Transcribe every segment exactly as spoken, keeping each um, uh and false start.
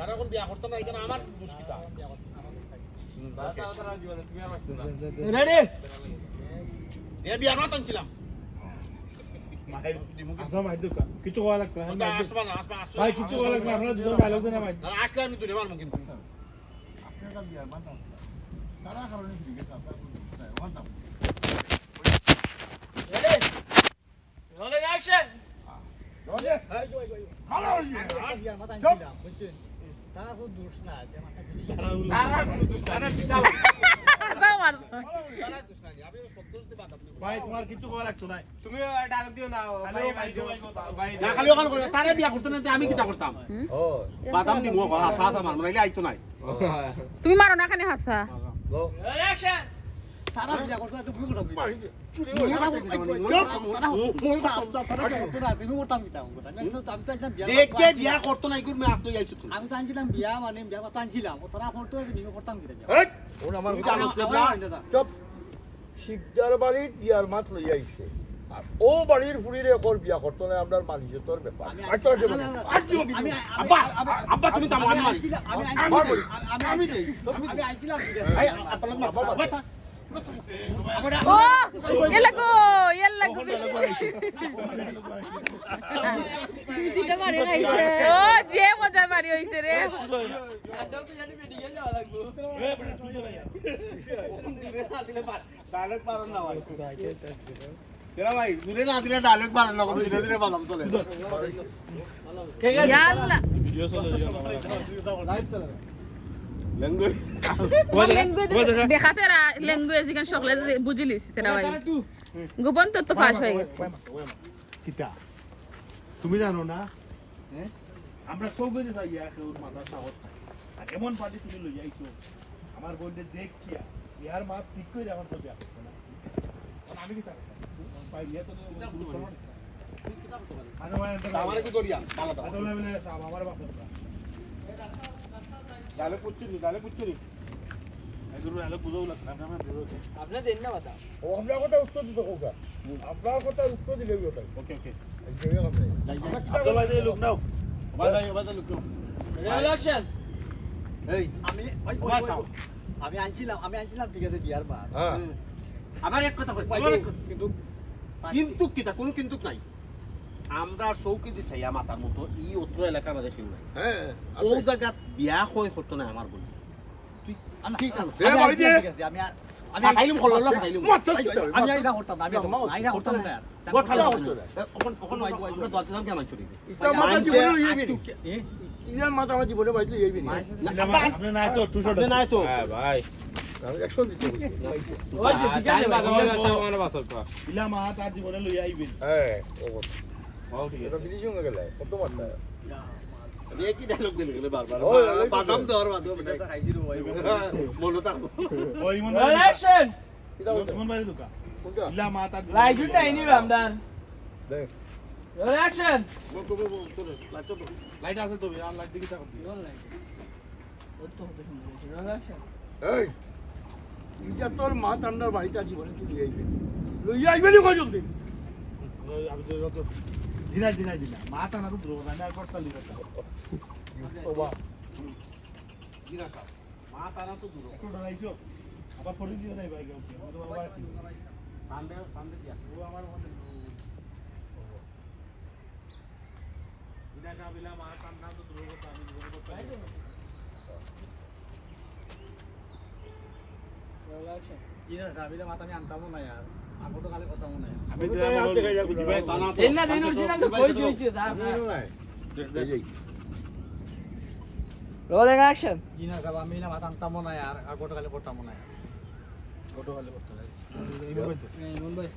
আর এখন বিয়া করতে না, এখানে আমার দুষ কিতা? রেডি? এ বিয়া না টানছিলাম। মাইর দিমু কি? আচ্ছা, মাইর দিউক্কা। কিচ্ছু কওয়া লাগতো না, ওটা মাইর দিউক্কা। আসবা না, আসবা, আসবা। ভাই, কিচ্ছু কওয়া লাগতো না, আপনারা দুজন ভাই লোক দেন, মাইর। না, আসলে আমি তুলে মারমু কিন্তু। রেডি? Rolling action! ভাই, তোমার কিচ্ছু কওয়া লাগতো না। তুমি ডাক দিও না, ও খালি ভাই, ও ভাই, ভাই, ও ভাই। না, খালি ওখান করে, তারে বিয়া করতে না, আমি কিতা করতাম? ও। বাদাম দিমু, ওখানে হাছা হাছা মারমু, নাইলে আইতো নায়। তুমি মারো না, খানে হাছা। Rolling action! তারা বিয়া করতো না, তো ভুল কথা বলছো। তারা ভুল কথা বলছো। তারা ভুল কথা বলছো। তারা ভুল কথা বলছো। আমি তো আনছিলাম বিয়া। দেখে বিয়া করতো না, এগুর মেয়ে আত্মই আইছো তুমি। আমি তো আনছিলাম বিয়া, মানে বিয়া তো আনছিলাম। ও তারা করতো না, বিয়া করতাম কিতা? হেই! ওর আমার তুমি তো আমার আমার, আমার আনতে দাও। চুপ। শিকদার বাড়িত বিয়ার মাত লইয়া আইছে। আর ও বাড়ির ফুড়িরে কর বিয়া করতো না, আমরার মানুষের ব্যাপার। আমি আচ্ছা, আচ্ছা, আচ্ছা। আমি, আমি, আব্বা, আমি, আব্বা, তুমি তো আমার আমি মালিক। আনছিলাম, আমি আমি আনছিলাম, বলি। আমি, আমি আমি আনছিলাম, আমি আনছিলাম। এই, আপনার মা, আব্বা, আব্বা, ও, এলা গো, এলা গো, বেশি। ও, যে মজা বাড়ি হইছে রে। Direct পারন না ভাই। কেরা ভাই, দূরে না দিলে direct পারন না, ধীরে ধীরে বাদাম চলে। ইয়াল্লা। Language। Language দেখাতে রা, language এখান সকলে বুঝিলিস, তেরা ভাই। গোপন তথ্য ফাঁস হয়ে গেছে। কিতা? তুমি জানো না? হ্যাঁ? আমরা চউখে দি চাইয়া কেউ মাতার সাহস নাই। আর এমন পার্টি তুমি লই আইছো, আমার বইনরে দেখিয়া, বিয়ার মাত ঠিক করি আমার তো বিয়া করতে না। কারণ আমি কি চাই? ভাই, বিয়া তো আরে ভাই, আরে ভাই, আরে ভাই, আরে ভাই, আরে ভাই। তাহলে বুঝছো নি, তাহলে বুঝছো নি। এগুলো আলো বুঝাও লাগছে, আমরা বুঝাও। আপনি দেন না বাতা। ও, আমরা কথা উত্তর দিতে কউকা। আপনার কথা উত্তর দিলে ওই কথা। ওকে, ওকে। এই যে, এই কথা। যাই, যাই। আমরা কিতা আব্দুল্লাহ, এই লোক নাও। ওবা যাই, ওবা যাই, লোক নাও। Real action। এই, আমি, ওই, ওবা ওই, চাও। ওই, আমি আনছিলাম, আমি আনছিলাম, ঠিক আছে, বিয়ার মাত। হ্যাঁ। হুম। আবার এক কথা কই, ওই, আবার ওই, এক কথা। কিন্তু কিন্তু কিতা, কোনো কিন্তুক নাই। আমরা চউখে দি চাইয়া মাতার মতো ই অত্র এলাকার মাঝে কেউ নাই। হ্যাঁ, ও আছে। জাগাত বিয়া কই করতো না আমার বলি। তুই, আমি, ঠিক আছে। আমি, এ, আমি, ভাই যে। ঠিক আছে, আমি আর, আমি ফাটাইলুম, খল্লা ফাটাইলুম। মাত চাস আমি, কিতা? আমি আর ইটা করতাম না, আমি আর ইটা করতাম না। গোটা করতো না। অখন, অখন ভাই, ভাই, আমরা ভাই। দলতে যাম কেন চুরি? ইটা মাথা মানছে জীবনে লইয়া আর আইবি তুই নি। কে-, এ? ইটা মাথা আমার জীবনে বাইরে লইয়া আইবি নি। না, আপনি নাই তো, টু শট আপনি নাই তো। হ্যাঁ, ভাই। আমি অ্যাকশন দিতে বলছি। ওই যে, আহ, দিকে টাইম নেবে। বাগাবো না, সামনে বাসর পা। ইলা মা তার জীবনে লইয়া আইবি নি। হ্যাঁ, ও। ও, ঠিক আছে। এটা ফিনিশিং হয়ে গেল। কত মারতা? এ কি ডায়লগ দিল গেলে বারবার? ওই, ওই, বাদাম ওই। দেওয়ার মাধ্যমে এটা তো খাইছি রে ভাই। মনে থাকবো। ওই মনে হয়। অ্যাকশন! ইমন, ইমন ভাই দোকান। কোনটা? ইলা মা তার লাইট উঠে আইনি রামদান। দেখ। অ্যাকশন! বল, বল, বল, বল, চলো, লাইট চলো। লাইট আছে তো, আর লাইট দেখি থাকো। কোন লাইট? ওর তো হতে সুন্দর হয়েছে। অ্যাকশন! এই, ইটা তোর মা তান্ডার বাড়িতে আছি বলে তুই লইয়া আইবে। লইয়া আইবে নি কই জলদি? ওই, আমি তো যত দিনা, দিনা, দিনা। মা তান্ডা তো দূর না, আমি আর কষ্ট লিখে। ও বাবা। দিনা সাহেব, মা তারা তো দূর। একটু ডরাইছো? আবার পরে দিও না, ভাই, ওকে। ও তো বাবা কি? সানডে, সানডে দিয়া। ও আমার মনে। বিনা কাবিলা মা তার নাম তো দূর করতে আমি দূর করতে পারি। কি না, সাবিলা মাথা আমি আনতামও না আর। আগো তো কালে করতামও না। আমি তো আমি তো আমার আনতে গেলে বুঝি ভাই, তা না তো। এই না, দিন original তো কই দিয়েছে, দাঁড়া। এই যে। Rolling action। জি না সাহেব, আমি না মাথা আনতামও না আর, আর গতকালে করতামও না আর। গতকালে করতে নাই। এই ইমন ভাই তো। এই ইমন ভাই।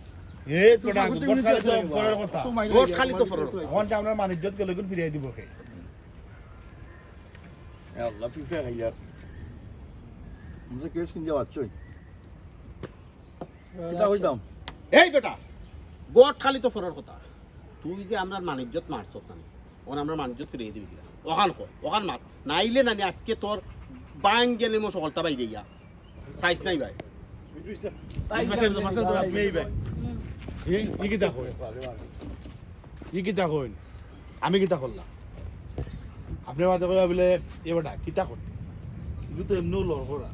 এই তো না, গোট খালি তো ফরার কথা। গোট খালি তো ফরার কথা। এখন যে আমরা মানিজ্জত গেল, এখন ফিরিয়ে দিব কে? এ আল্লাহ, তুই ফের আইয়ার। আমরা কেউ শুনতে পাচ্ছই? কিতা কইতাম? এই বেটা, গোট খালি তো ফরার কথা। তুই যে আমরার মানিজ্জত মারছত না, অখন আমরার মানিজ্জত ফিরিয়ে দিবি কিনা? অখান ক, অখান মাত। নাইলে নানি আজকে তোর বাং গেলে মো সকলতা বাইরে গিয়া। সাইজ নাই ভাই। এই, ই কিতা কইন? ই কিতা কইন? আমি কিতা করলাম? আর আপনে মাতে কইবা বলে, এ বেটা, কিতা কর? ইগু তো এমনেও লড় করা।